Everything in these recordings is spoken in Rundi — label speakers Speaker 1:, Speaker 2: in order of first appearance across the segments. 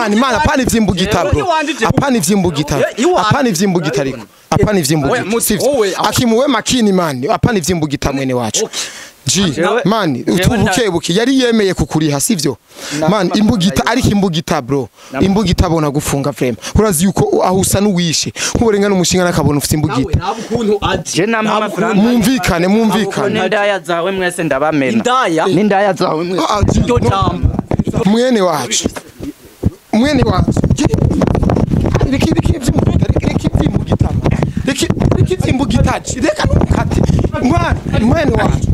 Speaker 1: Imana apana ivyimbugita bro. Apana ivyimbugita. Apana ivyimbugita ariko. Apana ivyimbugita. Sivyo. Akimuwe makini mani. Apana ivyimbugita mwene wacu. G mani utubukebuke yari yemeye kukuriha sivyo mani imbugita ariko imbugita bro imbugita bona gufunga frame urazi yuko aho usa nuwishe nkuburenga n'umushinga nakabona ufite imbugita
Speaker 2: je nampa amafaranga
Speaker 1: mumvikane mumvikane
Speaker 2: n'indaya zawe mwese ndabamena indaya n'indaya zawe mwese
Speaker 1: iryo jambo mwene wacu riki ivyimbugita riki ivyimbugita riki ivyimbugita reka nukate mwana mwene wacu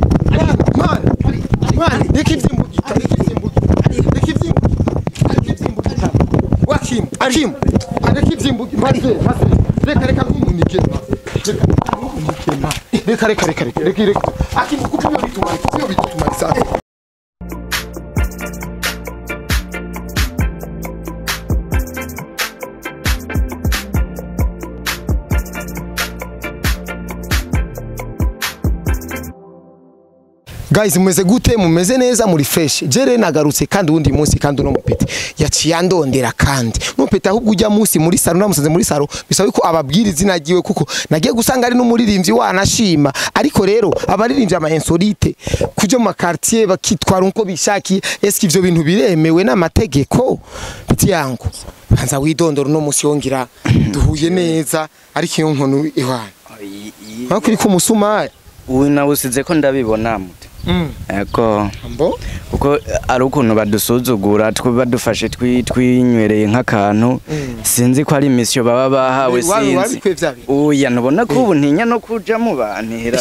Speaker 1: Man, reka ivyimbugita, reka ivyimbugita. Wakim, Akim, reka ivyimbugita, maze, reka nkumunike. Reka. Akim, kuko ibyo bituma sasa. Guys mumeze gute mumeze neza muri fresh jere nagarutse kandi undi munsi kandi uno mupete yaciye andondera kandi mupete ahubwo ujya munsi muri saro namusanze muri saro bisaba ko ababwira izina giwe kuko nagiye gusanga ari n'umuririmbyi wanashima ariko rero abaririmbyi ama insolite kujo mu quartier bakitwara uko bishakiye eske ivyo bintu biremewe n'amategeko piti yangu banza widondora uno munsi yongira duhuye neza ariko iyo nkono ihwana hakuri ku musumari
Speaker 2: uyu nawe usize ko ndabibona mute ego
Speaker 1: mbo
Speaker 2: kuko ari ukuntu badusuzugura badufashe twinywereye nk'akantu sinzi ko ari mission baba bahawe sinzi oya ntubona ko ubu ntinya no kuja mu bantu hera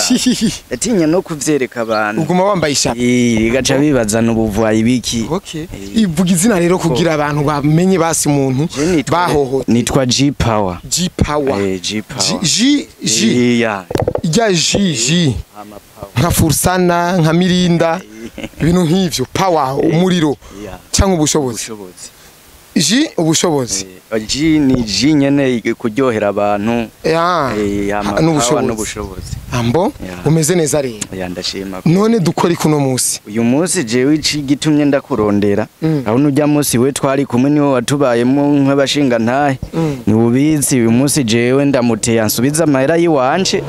Speaker 2: atinya no kuvyereka abantu
Speaker 1: uguma wambaye ishati
Speaker 2: gaca bibazana ubuvuayi biki
Speaker 1: okay ivuga izina rero kugira abantu bamenye basi umuntu bahoho
Speaker 2: nitwa G Power
Speaker 1: G Power
Speaker 2: G Power
Speaker 1: G G
Speaker 2: ya
Speaker 1: ijya G G nka Fursana nka Mirinda ibintu nk'ivyo power umuriro cyangwa ubushobozi G ubushobozi
Speaker 2: G ni G nyene kuryohera abantu n'ubushobozi
Speaker 1: ambo umeze neza rero
Speaker 2: ya ndashima
Speaker 1: none dukora ikuno munsi
Speaker 2: uyu munsi jewe igitumye ndakurondera aho nujya munsi we twari kumwe niwe watubayemo nk'abashinga ntahe ni ubizi uyu munsi jewe ndamuteye ansubiza amahera yiwanje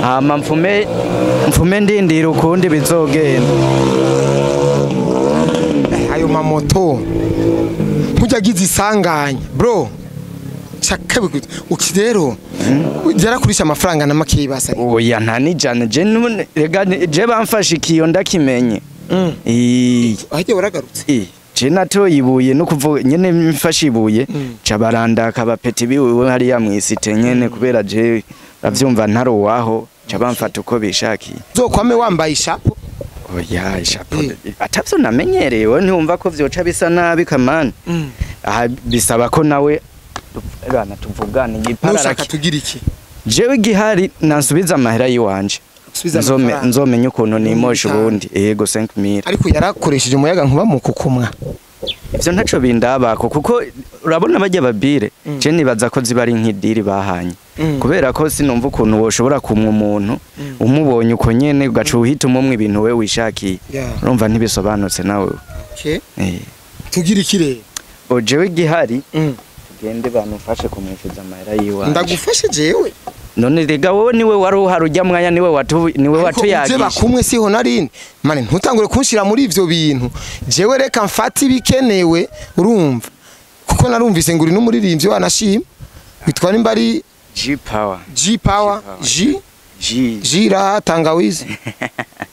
Speaker 2: hama mfume ndindira ukundi bizogenda
Speaker 1: ayo mamoto nkujagize isanganya bro chakabwe ukirero yarakurisha amafaranga na make yibasa
Speaker 2: oya nta nijana je none rega je bamfashe ikiyo ndakimenye
Speaker 1: ahije waragarutse
Speaker 2: je natoye ibuye no kuvuga nyene mfashe ibuye ca barandaka bapeti biwe hariya mwisite nyene kubera je bavyumva ntaro waho ca bamfata uko bishakiye
Speaker 1: uzokwame wambaye ishapo
Speaker 2: oya ishapo atavyo namenyereye we ntiwumva ko vyoca bisa nabi kamani aha bisaba ko nawe bana tuvugane
Speaker 1: igiparara tugira iki
Speaker 2: jewe gihari nansubiza amahera yiwanje nzomenye ukuntu nimosha ubundi yego 5000
Speaker 1: ariko yarakoresheje umuyaga nkuba mu kukumwa
Speaker 2: ivyo ntaco bindabako kuko urabona bajya babire je nibaza ko ziba ari nk'idiri bahanye kubera ko sinumva ukuntu woshobora kumwa umuntu umubonye uko nyene ugaca uhita umumwa ibintu we wishakiye urumva ntibisobanutse nawe
Speaker 1: okay tugira iki rero
Speaker 2: jewe gihari tugende banufashe kumwishuza amahera yiwanje
Speaker 1: ndagufashe jewe
Speaker 2: none rega wowe niwe wari uhari ujya mwanya niwe watuyagisha
Speaker 1: uje bakumwe siho narindi mane ntutangure kunshira muri ivyo bintu jewe reka mfate ibikenewe urumva kuko narumvise nguri n'umuririmbyi wanashima witwa nimba ari
Speaker 2: G Power
Speaker 1: G Power G G G ra tangawizi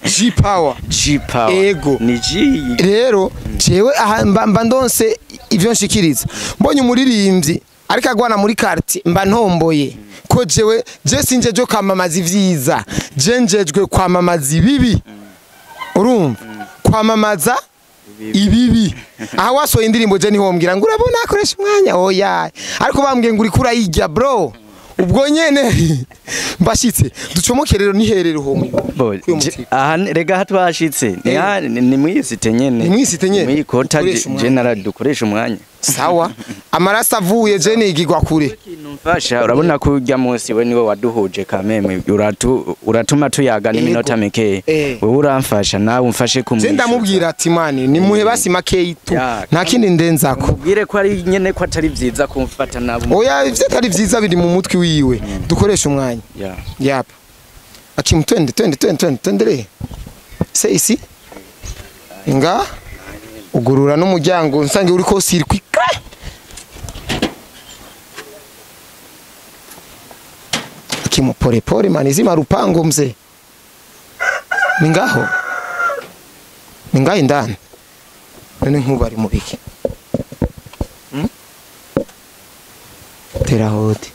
Speaker 1: G Power
Speaker 2: G Power
Speaker 1: ego
Speaker 2: ni G
Speaker 1: rero jewe aha mba ndonse ivyo nshikiriza mbonye umuririmbyi ariko agwana muri quartier mba ntomboye ko jewe je sinje jo kwamamaza ivyiza je njejwe kwamamaza ibibi urumva kwamamaza ibibi aha wasohoye indirimbo je niho mbwira ngo urabona akoresha umwanya oya ariko bambwiye ngo uriko urayirya bro ubwo nyene mbashitse ducomoke rero niherero ho
Speaker 2: aha rega hatwashitse ni mwisite nyene
Speaker 1: ni mwisite nyene
Speaker 2: mwikota general dukoresha umwanya
Speaker 1: sawa amaraso avuye je nigigwa kure
Speaker 2: Ikintu mfasha urabona ko urya munsi we niwe waduhuje kameme, uratuma tuyaga n'iminota mikeya. Wewe uramfasha nawe umfashe kumwishyura.
Speaker 1: Je ndamubwira ati mani nimuhe basi makeyi tu, nta kindi ndenzako.
Speaker 2: Mubwire ko ari nyene ko atari vyiza kumfata nawe.
Speaker 1: Oya ivyo atari vyiza biri mu mutwe wiwe. Dukoresha umwanya. Yap. Akim twende twende twende twende twendere. C'est ici. Nga ugurura n'umuryango nsange uriko circuit. Akim pole pole mani zima rupango mzee. Ningaho. Ningaho indani. None nkuba ari mubiki. Tera hoti.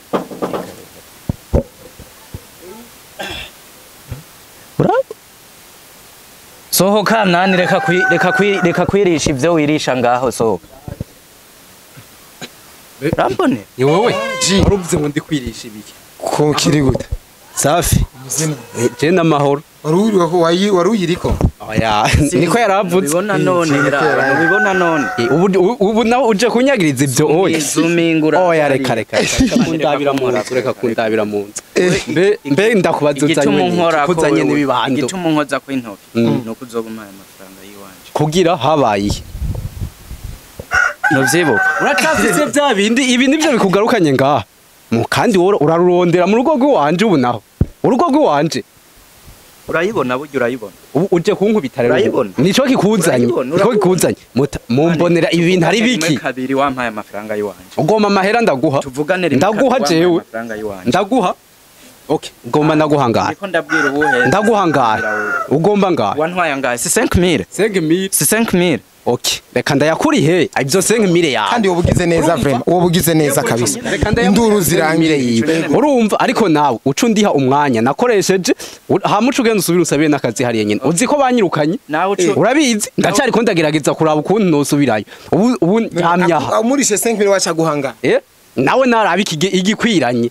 Speaker 2: Sohoka nani reka kwirisha ivyo wirisha ngaho sohoka. Rambone
Speaker 3: ni wowe waruvuze ngo ndi kwirisha ibiki
Speaker 1: ko kiri gute?
Speaker 3: Safi je namahoro.
Speaker 1: Waruyiriko
Speaker 3: oya niko yaravuze.
Speaker 2: Ubibona none ubibona none
Speaker 3: ubu nawe uje kunyagiriza ivyo oya
Speaker 2: izumingura
Speaker 3: oya reka reka kundabira mu nzu reka kundabira mu nzu mbe ndakubaza uzanye n'ibibando
Speaker 2: igituma unkoza ko intoki nuko uzoba umpaye amafaranga yiwanje
Speaker 3: kugira habaye
Speaker 2: nuvyibuka
Speaker 3: uracafise bya bindi ibi nivyo bikugarukanye ngaha mu kandi wowe urarurondera mu rugo rw'iwanje ubu naho urugo rw'iwanje
Speaker 2: urayibona buryo urayibona
Speaker 3: ubu uje kunkubita rero nico kikuzanye nico kikuzanye mumbonera ibintu ari biki
Speaker 2: kabiri wampaye amafaranga yiwanje
Speaker 3: ugomba amahera ndaguha
Speaker 2: tuvugane rimwe
Speaker 3: ndaguha jewe ndaguha okay ugomba ndaguhangara
Speaker 2: niko ndabwira ubuhe
Speaker 3: ndaguhangara ugomba ngara
Speaker 2: wantwaye angahe si 5000
Speaker 3: 5000
Speaker 2: si 5000
Speaker 3: okay reka ndayakurihe ibyo 5000 yawe
Speaker 1: kandi wobugize neza vraiment wobugize neza kabisa induru zirangire
Speaker 3: yiwe urumva ariko nawe ucu ndiha umwanya nakoresheje hamucu ugenda usubira usabire nakazi hariye nyene uzi ko banyirukanye urabizi ndacyari ko ndagerageza kuraba ukuntu nosubirayo ubu ndyamyaha
Speaker 1: umurishe 5000 wacha guhanga
Speaker 3: nawe naraba igikwiranye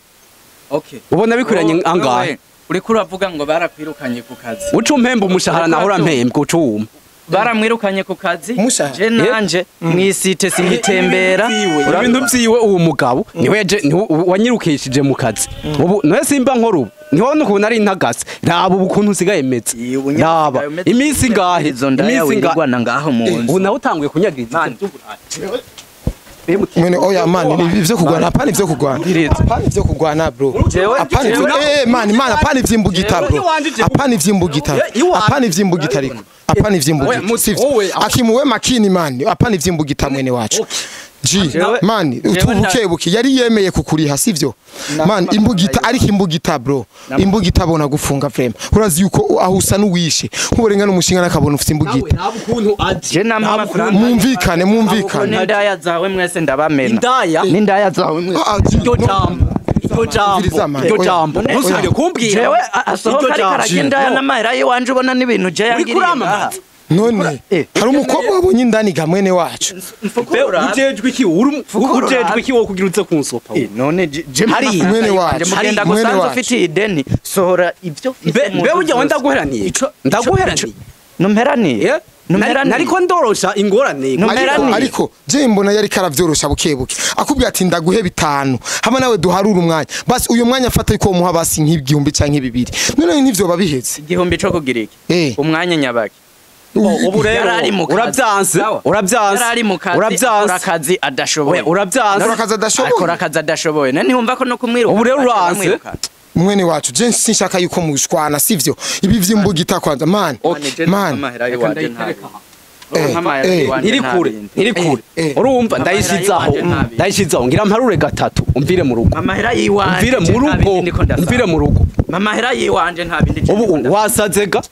Speaker 2: okay
Speaker 3: ubona bikwiranye angahe
Speaker 2: uriko uravuga ngo barakwirukanye ku kazi
Speaker 3: ucu mpemba umushahara naho urampembwa ucu wuma
Speaker 2: baramwirukanye ku kazi je nanje mwisite sinkitembera
Speaker 3: ibintu vyiwe uwo mugabo niwe wanyirukishije mu kazi ubu noye simba nkora ubu niho nukuntu ari ntagase raba ubu kuntu usigaye meze raba iminsi ngahe iminsi
Speaker 2: ngahe ngaho mu nzu
Speaker 3: ubu nawe utanguye kunyagiriza
Speaker 1: mwene oya man ivyo kugwana apana ivyo kugwana apana ivyo kugwana bro apana ivyo man man apana ivyimbugita bro apana ivyimbugita apana ivyimbugita ariko apana ivyimbugita sivyo akimuwe makini man apana ivyimbugita mwene wacu G man utubukebuke yari yemeye kukuriha sivyo man imbugita ariko imbugita bro imbugita bona gufunga frame urazi yuko aho usa nuwishe nkuburenga n'umushinga nakabona ufite imbugita
Speaker 2: je nama
Speaker 1: mumvikane mumvikane
Speaker 2: n'indaya zawe mwese ndabamena
Speaker 3: indaya
Speaker 2: n'indaya zawe mwese
Speaker 3: iryo jambo iryo jambo ntusubire kumbwira
Speaker 2: jewe asohoka ariko aragenda n'amahera yiwanje ubona n'ibintu je yangiriye
Speaker 1: none hari umukobwa wabonye indani ga mwene wacu
Speaker 3: ujejwe iki ujejwe iki wo kugira uze kunsopa
Speaker 2: none je
Speaker 1: hari mwene wacu
Speaker 2: mugenda gusanza ufite ideni sohora ibyo
Speaker 3: mbe ujya wenda guheraniye ndaguheraniye
Speaker 2: numperaniye
Speaker 3: nariko ndorosha ingorane
Speaker 1: ariko je mbona yari karavyorosha bukebuke akubwiye ati ndaguhe bitanu hamwe nawe duharura umwanya basi uyu mwanya afata yuko muha basi nk'igihumbi canke bibiri none nivyo babihetse
Speaker 2: igihumbi co kugira iki umwanya nyabaki
Speaker 3: ubu rero urabyanse urabyanse urabyanse
Speaker 2: akazi adashoboye
Speaker 3: urabyanse
Speaker 1: akazi adashoboye
Speaker 2: akora akazi adashoboye nani wumva ko no kumwiruka
Speaker 3: ubu rero uranse
Speaker 1: mwene wacu je sinshaka yuko mushwana sivyo ibi vyimbugita kwanza man man
Speaker 3: iri kure urumva ndayishizaho ndayishizaho ngira mparure gatatu umvire mu rugo
Speaker 2: amahera yiwanje
Speaker 3: umvire mu rugo umvire mu rugo
Speaker 2: amahera yiwanje nta bindi
Speaker 3: ubu wasazega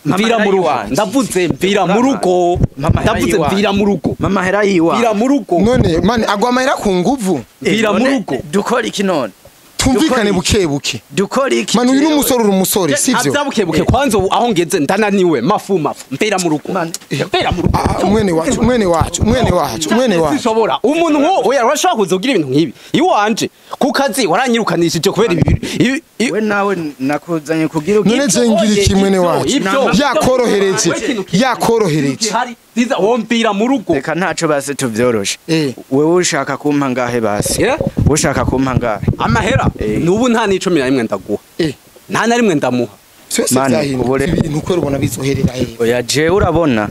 Speaker 3: mvira mu rugo ndavuze mvira mu rugo ndavuze mvira mu rugo
Speaker 2: amahera yiwanje
Speaker 3: mvira mu rugo
Speaker 1: none man agwa amahera ku nguvu
Speaker 3: mvira mu rugo
Speaker 2: dukora iki none
Speaker 1: tumvikane bukebuke
Speaker 2: dukora iki
Speaker 1: man uyu n'umusore uri umusore sivyo
Speaker 3: azabukebuke kwanza ubu aho ngeze ndananiwe mafu mafu mvira mu rugo mvira mu rugo
Speaker 1: mwene wacu mwene wacu mwene wacu mwene wacu
Speaker 3: sishobora umuntu nko oya urashobora kuzogira ibintu nkibi iwanje ku kazi waranyirukanishije kubera ibi
Speaker 2: we nawe nakuzanye kugira
Speaker 1: none je ngira iki mwene wacu yakorohereje yakorohereje
Speaker 3: Vyiza wompira mu rugo.
Speaker 2: Reka ntaco basi tuvyoroshe.
Speaker 1: Eh.
Speaker 2: Wewe ushaka kumpa ngahe basi?
Speaker 3: Eh?
Speaker 2: Ushaka kumpa ngahe?
Speaker 3: Amahera
Speaker 2: Eh.
Speaker 3: nubu nta n'icumi na rimwe ndaguha.
Speaker 1: Eh.
Speaker 3: Nta na rimwe ndamuha.
Speaker 1: Vyose
Speaker 2: Mani,
Speaker 1: vyahindutse
Speaker 2: ubure-
Speaker 1: ibintu kwera ubona bizoherera hehe.
Speaker 2: Oya jewe urabona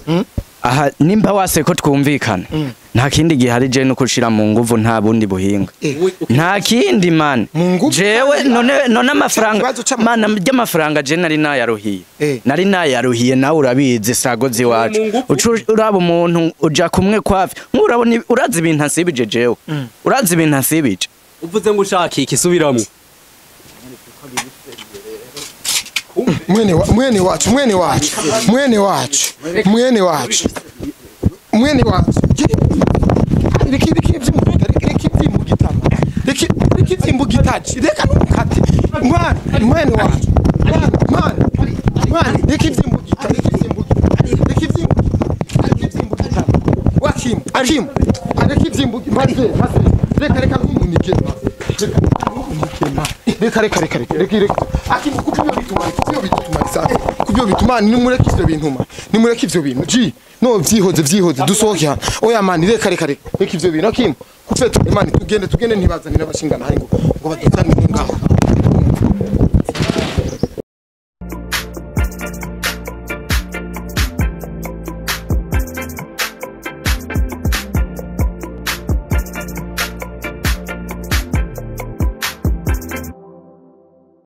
Speaker 2: aha nimba wase ko twumvikana nta kindi gihari je nuko ushira mu nguvu nta bundi buhinga.
Speaker 1: Eh.
Speaker 2: Nta kindi man.
Speaker 1: Mu nguvu
Speaker 2: Jewe
Speaker 1: kandi-
Speaker 2: none amafaranga
Speaker 1: Ikibazo c'ama-
Speaker 2: mana ry'amafaranga je nari nayaruhiye.
Speaker 1: Eh.
Speaker 2: Nari nayaruhiye nawe urabizi sago ziwacu.
Speaker 3: Mu nguvu.
Speaker 2: Uca uraba umuntu uja kumwe kwafi. Nkurabona urazi ibintu ansibije jewe. Urazi ibintu ansibije.
Speaker 3: Uvuze ngo ushaka iki subiramwo.
Speaker 1: Mwene wa, mwene wacu mwene wacu mwene wacu mwene wacu mwene wacu reka reka iby'imbugita reka iby'imbugita reka reka iby'imbugitaji reka ntukate mwana mwene wacu mwana mwana mwana reka iby'imbugita reka iby'imbugita reka iby'imbugita reka iby'imbugita wakimu akimu reka iby'imbugita maze maze reka reka ntumunike reka ntumunike reka reka reka reka reka reka akimu kubyo bituma kubyo bituma sasa kubyo bituma nimureke ivyo bintu ma nimureke ivyo bintu ji no vyihoze vyihoze dusohoke hano oya mani reka reka reka reka ivyo bintu akimu kufeta imani tugende tugende ntibazanira abashingana hari ngo ngo baduzanire ngaho.